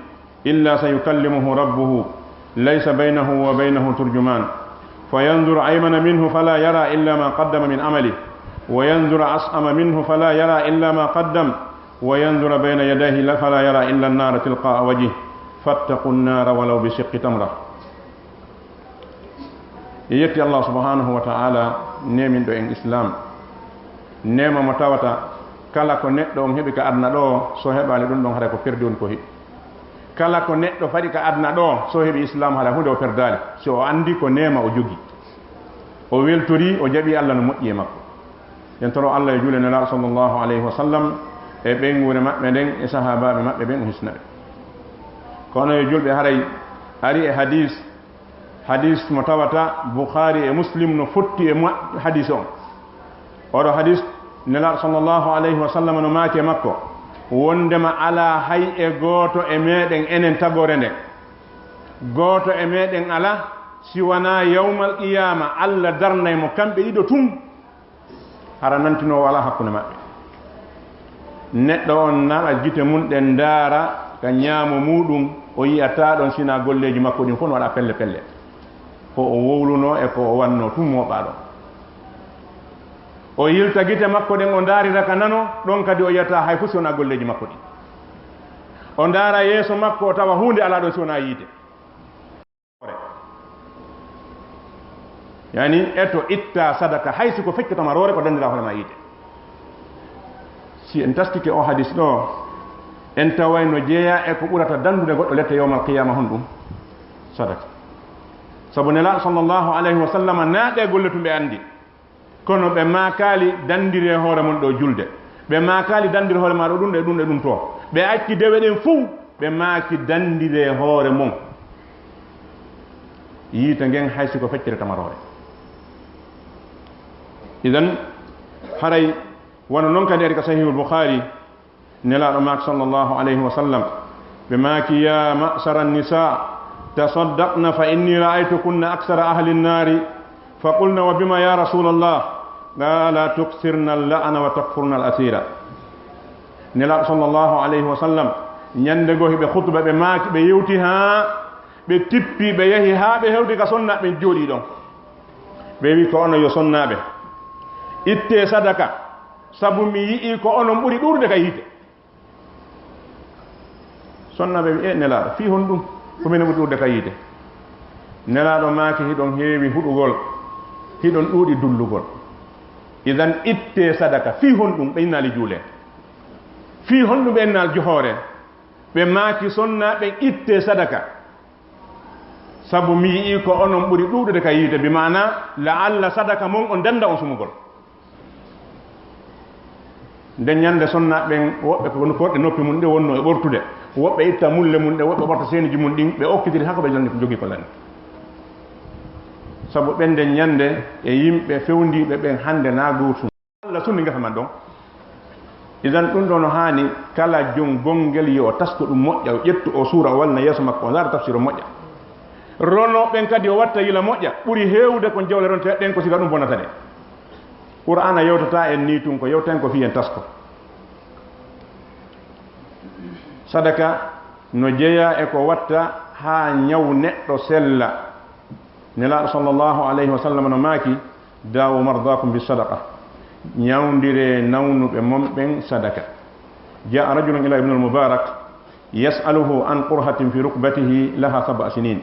إلا سيكلمه ربه ليس بينه وبينه ترجمان، فينظر أيمن منه فلا يرى إلا ما قدم من عمله، وينظر أشأم منه فلا يرى إلا ما قدم، وينظر بين يديه فلا يرى إلا النار تلقاء وجهه، فاتقوا النار ولو بشق تمرة." E yetti Allah subhanahu wa ta'ala, neeminɗo en Islam. Neema mo tawata kala ko neɗɗo on heɓi ka aduna ɗo, so heɓaali ɗum ɗon, haray ko perdi woni ko heɓi. Kala ko neɗɗo faɗi ka aduna ɗo, so heɓi Islam, haray huunde o perdaali. Si o anndi ko neema o jogi, o weltori, o jaɓi Allah no moƴƴi e makko. En toro Allah e juule Nelaaɗo sallallahu alayhi wa sallam, e ɓeynguure maɓɓe nden, e sahaabaaɓe maɓɓe ɓen, o hisna ɓe. Kono yo julɓe, haray ari e hadis, hadis mo tawata Bukhari e Muslim no fotti e mo-, hadis on. Oɗo hadis, Nelaaɗo sallallahu alayhi wa sallam no maaki e makko, wondema alaa hay e gooto e meɗen enen tagoore nden. Gooto e meɗen alaa, si wanaa yawmal qiyaama, Allah darnay mo kamɓe ɗiɗo tun. Hara nantinoowo alaa hakkunde maɓɓe. Neɗɗo on naɓa gite mum ɗen ndaara ka ñaamo muuɗum, o yi'ataa ɗon sinaa golleeji makko ɗin fof no waɗa pelle pelle. Ko o wowlunoo e ko o wannoo tun mooɓaa ɗon. O yilta gite makko ɗen, o ndaarira ka nano, ɗon kadi o yiyata hay fuu si wonaa golleeji makko ɗin. O ndaara yeeso makko, o tawa huunde alaa ɗon si wonaa yiite. Yani, eto itta sadaka, hay si ko feccata ma roore, ko danndiraa hoore ma yiite. Si en taskike o hadis ɗo, en taway no jeyaa e ko ɓurata danndude goɗɗo lette yawmal qiyaama, honɗum? Sadaka. Sabu Nelaaɗo sallallahu alayhi wa sallam, naa ɗe golle tun ɓe anndi. Kono ɓe maakaali, "Danndire hoore mon ɗo julde." Ɓe maakaali, "Danndire hoore ma ɗo ɗum e ɗum e ɗum to." Ɓe acci dewe ɗen fuu, ɓe maaki, "Danndire hoore mon." Yiite ngen hay si ko feccere tamaroore. Idan, haray wano non kadi ari ka Sahihul Bukhari, Nelaaɗo maaki sallallahu alayhi wa sallam, ɓe maaki, "Ya ma'shara an-nisa, tasaddaqna fa inni ra'aytukunna akthara ahli an-nari." Fa qulna, "Wa bima ya Rasulallah?" Qala, "Tuksirna al-la'na wa takfurna al-asira." Nelaaɗo sallallahu alayhi wa sallam, ñande goo hiɓe khutba, ɓe maaki, ɓe yewti haa ɓe tippi, ɓe yahi haa ɓe hewti ka sonnaaɓe ɓen jooɗii ɗon. Ɓe wi, "Ko onon yo sonnaaɓe, ittee sadaka, sabu mi yi'ii ko onon ɓuri ɗuuɗude ka yiite." Sonnaaɓe ɓe wi, "E Nelaaɗo, fii honɗum? Ko minen ɓuri ɗuuɗude ka yiite." Nelaaɗo maaki, "Hiɗon heewi huɗugol, hiɗon ɗuuɗi dullugol. Idan ittee sadaka." Fii honɗum ɓe innaali juulee? Fii honɗum ɓe innaali johoore? Ɓe maaki, "Sonnaaɓe ɓen, ittee sadaka. Sabu mi yi'ii ko onon ɓuri ɗuuɗude ka yiite." Bi maana, la'alla sadaka mon on dannda on sumugol. Nden ñande sonnaaɓe ɓen, woɓɓe ko korɗe noppi mun ɗe wonno e ɓortude, woɓɓe itta mulle mun ɗe, woɓɓe ɓorta seeniji mun ɗin, ɓe okkitiri haa ko ɓe jogii ko lanni. Sabu ɓen nden ñande e yimɓe fewndiiɓe ɓen hande naa gootum. Allah sunni ngesa man ɗon. Idan ɗum ɗo no haani kala jom gonngel yo o tasko ɗum moƴƴa, o ƴettu o suura o wallina yeeso makko, o ndaara tafsir o moƴƴa. Ronooɓe ɓen kadi o watta yila moƴƴa, ɓuri heewude kon jawle ronteeɗe ɗen ko siga ɗum bonnata ɗe. Qur'aana yewtataa en nii tun, ko yewta en ko fii en tasko. Sadaka no jeyaa e ko watta haa ñaw neɗɗo sella. Nelaaɗo sallallahu alayhi wa sallam no maaki, "Daawu mardaakum bi sadaqa." Ñawndiree nawnuɓe mon ɓen sadaka. Jaa rajulun ila Ibnul Mubarak yas'aluhu an qurhatin fi rukbatihi laha sab'a sinin.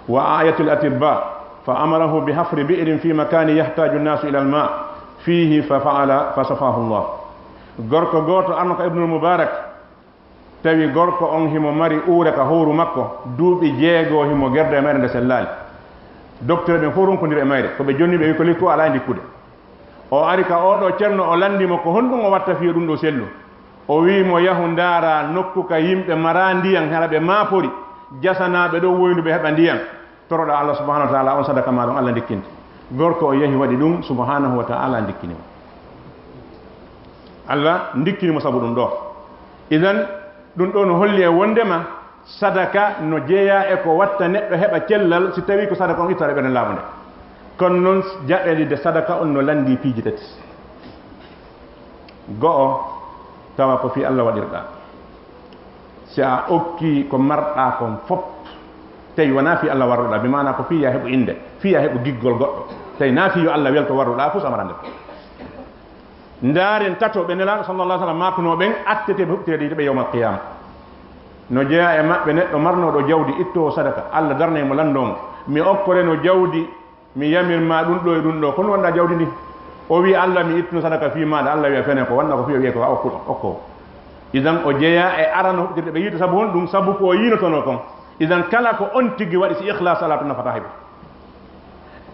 Wa a'yatil atibba fa amarahu bi hafri bi'rin fi makani yahtaju an-nasu ila al-ma fihi fa fa'ala fa shafahu Allah. Gorko gooto arno ka Ibnul Mubarak, tawi gorko on himo mari uure ka howru makko, duuɓi jeego himo gerda e mayre nde sellaali. Doktor ɓen fow ronkondiri e mayre, ko ɓe jonni ɓe wi ko lekki o alaa e ndikkude. O ari ka oo ɗoo ceerno, o lanndi mo ko honɗum o watta fii yo ɗum ɗoo sellu. O wi'i mo, "Yahu ndaara nokku ka yimɓe maraa ndiyan, hara ɓe maapori, jasanaaɓe ɗoo woyndu ɓe heɓa ndiyan." Toroɗaa Allah subhanahu wa ta'ala on sadaka maa ɗon, Allah ndikkinta. Gorko o yahi waɗi ɗum, subhanahu wa ta'ala ndikkini mo. Allah ndikkini mo sabu ɗum ɗoo. Idan, ɗum ɗoo no holli en wondema sadaka no jeyaa e ko watta neɗɗo heɓa cellal, si tawii ko sadaka on ittaade ɓernde laaɓunde. Kono non, jaɓelidde sadaka on no lanndii piiji tati. Go'o, tawa ko fii Allah waɗirɗaa. Si a okkii ko marɗaa kon fop, tawi wonaa fii Allah warruɗaa, bi maanaa ko fii yo a heɓu innde, fii yo a heɓu giggol goɗɗo, tawi naa fii yo Allah welto warruɗaa, fus a maran nde. Ndaaren tato ɓe Nelaaɗo sallallahu alaihi wasallam maakunoo ɓen, atteteeɓe huɓɓitireede yiite ɓe yawmal qiyaama. No jeyaa e maɓɓe neɗɗo marnooɗo jawdi, ittoowo sadaka, Allah darnay mo, lanndoo mo, "Mi okkoreno jawdi, mi yamir ma ɗum ɗoo e ɗum ɗoo, kono wonɗaa jawdi ndin?" O wi'i, "Allah, mi ittuno sadaka fii maaɗa." Allah wi'a, "Fene ko wonɗaa ko fii?" O wi'a, "Ko a okkuɗo, okkoowo." Idan o jeyaa e arano huɓɓitirde ɓe yiite, sabu honɗum? Sabu ko o yiinotonoo kon. Idan kala ko on tigi waɗi, si ikhlaas alaa, to nafataa hay huunde.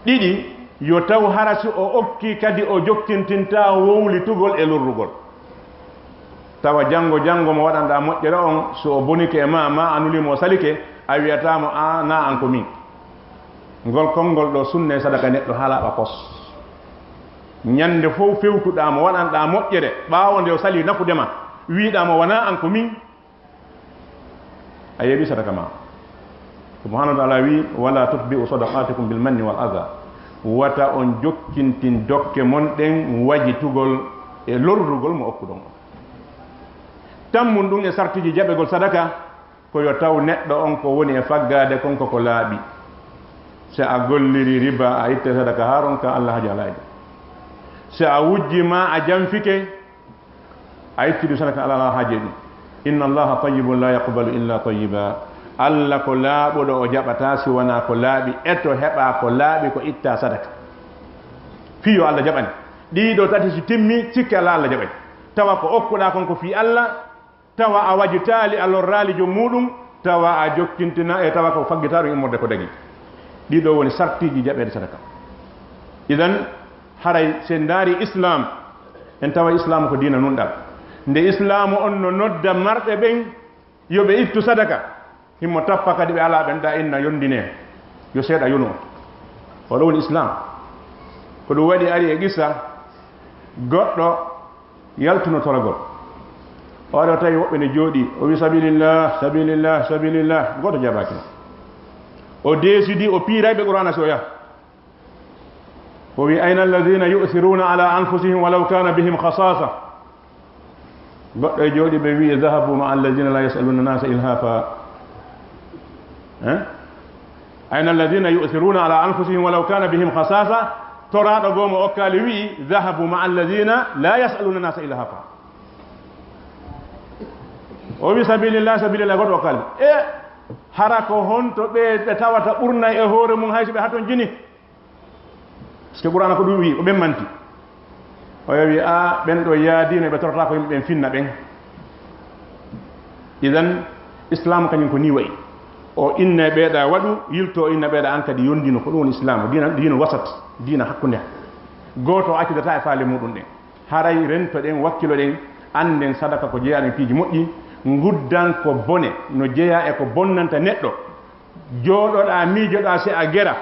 Ɗiɗi, yo taw hara si o okkii kadi o jokkintintaa wowlitugol e lorrugol. Tawa janngo, janngo mo waɗanɗaa moƴƴere on, so o bonike e maa, maa a nulii mo o salike, a wi'ataa mo, "Aa, naa an ko min." Ngol konngol ɗoo sunna e sadaka neɗɗo haa laaɓa pos. Ñannde fow fewtuɗaa mo, waɗanɗaa moƴƴere, ɓaawo nde o salii nafude ma, wi'ɗaa mo, "Wonaa an ko min." A yeeɓi sadaka maa. Subhaanahu wa ta'aala wi'i, "Wala tutbi'u sadaqaatikum bil manni wal adha." Wata on jokkintin dokke mon ɗen wajitugol e lorrugol mo okkuɗon on. Tammun ɗum e sartiiji jaɓegol sadaka, ko yo taw neɗɗo on ko woni e faggaade kon ko ko laaɓi. Si a gollirii riba, a ittay sadaka haa ronka, Allah haaju alaa e ɗum. Si a wujji ma a janfike, a itti ɗum sadaka, Alla alaa haaje ɗum. Inna Allaha tayyibun la yaqbalu illa tayyiba. Alla ko laaɓuɗo, o jaɓataa si wonaa ko laaɓi, e to heɓa ko laaɓi ko itta sadaka. Fii yo Alla jaɓane. Ɗii ɗoo tati si timmi, sikke alaa Alla jaɓay. Tawa ko okkuɗaa kon ko fii Alla, tawa a wajitaali, a lorraali joom muuɗum, tawa a jokkintina, e tawa ko faggitaa ɗum immorde ko dagi. Ɗii ɗoo woni sartiiji jaɓeede sadaka. Idan, haray si en ndaari Islaam, en tawa Islaam ko diina nunɗal. Nde Islaamu on no nodda marɓe ɓen yo ɓe ittu sadaka, himo tappa kadi ɓe alaa ɓen, ɗa inna yondinee, yo seeɗa yonu on. O ɗo woni Islaam. Ko ɗum waɗi ari e qissa goɗɗo yaltuno toragol. O ari o tawi woɓɓe ne jooɗii, o wi, "Sabilillah, sabilillah, sabilillah." Gooto jaabaaki mo. O deesidi, o piiray ɓe Qur'aana si o yaha. O wi, "Ayna alladhina yu'thiruna ala anfusihim walaw kana bihim khasasa?" Goɗɗo e jooɗiiɓe wi, "Dhahabu ma'a alladhina la yas'aluna nasa ilhafa." Eh? "Ayna alladhina yu'thiruna ala anfusihim walaw kana bihim khasasa?" Toraaɗo goomo okkaali wi'i, "Dhahabu ma'a alladhina la yas'aluna nasa ilhafa." O wi, "Sabilillah, sabilillah," goɗɗo okkaali. E hara ko honto ɓe, ɓe tawata ɓurnay e hoore mum hay so ɓe haton jini? Parce que Qur'aana ko ɗum wi'i, ko ɓen manti. O yawi, a, ɓen ɗo yaadiino ɓe torata ko yimɓe ɓen finna ɓen. Idan, Islaam kañum ko nii wa'i. O inna ɓeeɗa waɗu, yilto o inna ɓeeɗa an kadi yondino. Ko ɗum woni Islaam, diina, diina wasat, diina hakkunde. Gooto o accidataa e faale muuɗum ɗen. Haray rentoɗen, wakkiloɗen, annden sadaka ko jeyaa e piiji moƴƴi, nguddan ko bone, no jeyaa e ko bonnanta neɗɗo. Jooɗoɗaa, miijoɗaa si a gera,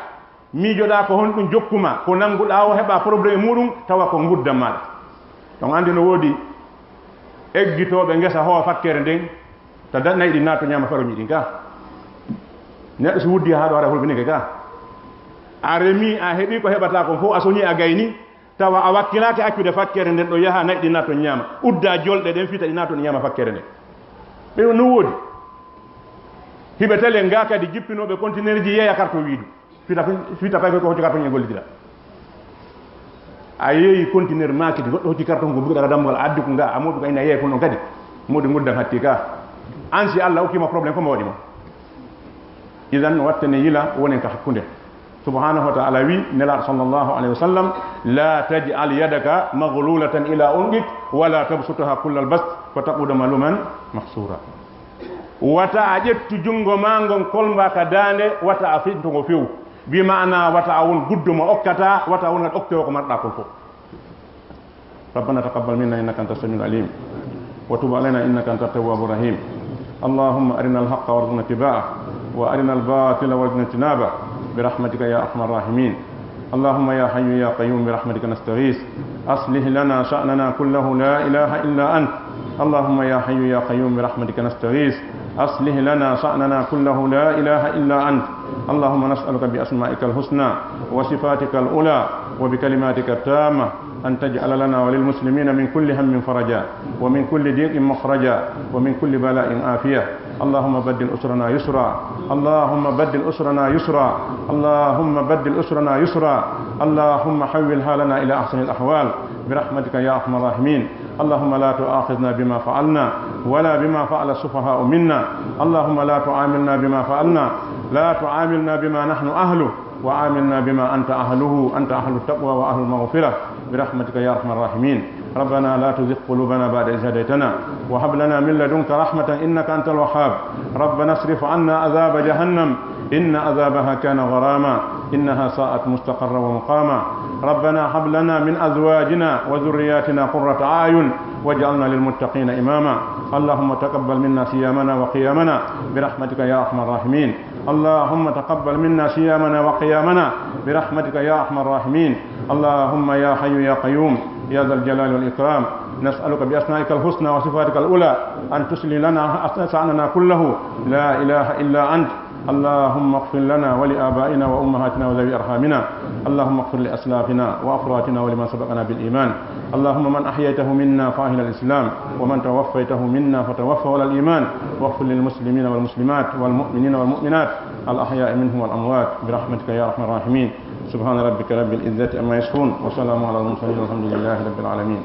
miijoɗaa ko honɗum jokku ma, ko nannguɗaa o heɓa problème muuɗum, tawa ko nguddan maaɗa. On anndi no woodi eggitooɓe ngesa hoo fakkere nden, ta da-, nayi ɗin naatto ñaama faroñi ɗin ka. Neɗɗo si wuddi haa ɗo hara hulɓinike ka. A remi, a heɓi ko heɓata kon fof, a soñi, a gayni, tawa a wakkilaaki accude fakkere nden ɗo yaha nayi ɗin naatto ñaama. Udda jolɗe ɗen fita ɗi naatto ɗi ñaama fakkere nden. Ɓe no woodi. Hiɓe tele nga kadi jippinooɓe conteneur ji yeeya karton wiidu. Fita, fita pay ko hocci karton e gollitira. A yeeyi conteneur maakiti, goɗɗo hocci karton ko bugiɗa ka dammugal, a addi ko nga, a moɗi ko ayna yeeyi kon ɗon kadi. Moɗi nguddan hatti ka. An si Allah okkima problème, ko mo waɗi mo? Idan wattane yila wonen ka hakkunde. Subhanahu wa ta'ala wi, Nelaaɗo sallallahu alayhi wa sallam, "La taj'al yadaka maghlulatan ila unqik, wa la tabsutha kullal bast, fa taquda maluman mahsura." Wata a ƴettu junngo maa ngon kolmba ka daande, wata a finto ngo few. Bi ma'ana wata a won guddo mo okkata, wata a won kadi okkewo ko marɗa kon fof. ربنا تقبل منا إنك أنت السميع العليم وتب علينا إنك أنت التواب الرحيم. اللهم أرنا الحق وارزقنا اتباعه وأرنا الباطل وارزقنا اجتنابه برحمتك يا أرحم الراحمين. اللهم يا حي يا قيوم برحمتك نستغيث أصلح لنا شأننا كله لا إله إلا أنت. اللهم يا حي يا قيوم برحمتك نستغيث أصلح لنا شأننا كله لا إله إلا أنت. اللهم نسألك بأسمائك الحسنى وصفاتك العلى وبكلماتك التامة أن تجعل لنا وللمسلمين من كل هم فرجا ومن كل ضيق مخرجا ومن كل بلاء عافية. اللهم بدل أسرنا يسرا، اللهم بدل أسرنا يسرا، اللهم بدل أسرنا يسرا، اللهم حول حالنا إلى أحسن الأحوال برحمتك يا أرحم الراحمين. اللهم لا تؤاخذنا بما فعلنا ولا بما فعل السفهاء منا. اللهم لا تعاملنا بما فعلنا، لا تعاملنا بما نحن أهله، وعاملنا بما أنت أهله، أنت أهل التقوى وأهل المغفرة برحمتك يا أرحم الراحمين. ربنا لا تزغ قلوبنا بعد إذ هديتنا وهب لنا من لدنك رحمة إنك أنت الوهاب. ربنا اصرف عنا عذاب جهنم إن عذابها كان غراما إنها ساءت مستقرا ومقاما. ربنا هب لنا من أزواجنا وذرياتنا قرة أعين واجعلنا للمتقين إماما. اللهم تقبل منا صيامنا وقيامنا برحمتك يا أرحم الراحمين. اللهم تقبل منا صيامنا وقيامنا برحمتك يا أرحم الراحمين. اللهم يا حي يا قيوم يا ذا الجلال والإكرام، نسألك بأسمائك الحسنى وصفاتك العلى أن تصلح لنا شأننا كله، لا إله إلا أنت. اللهم اغفر لنا ولآبائنا وأمهاتنا وذوي أرحامنا. اللهم اغفر لأسلافنا وأخواتنا ولمن سبقنا بالإيمان. اللهم من أحييته منا فأحيه على الإسلام، ومن توفيته منا فتوفه على الإيمان، واغفر للمسلمين والمسلمات والمؤمنين والمؤمنات الأحياء منهم والأموات برحمتك يا أرحم الراحمين. سبحان ربك رب العزة عما يصفون، وسلام على المرسلين، والحمد لله رب العالمين.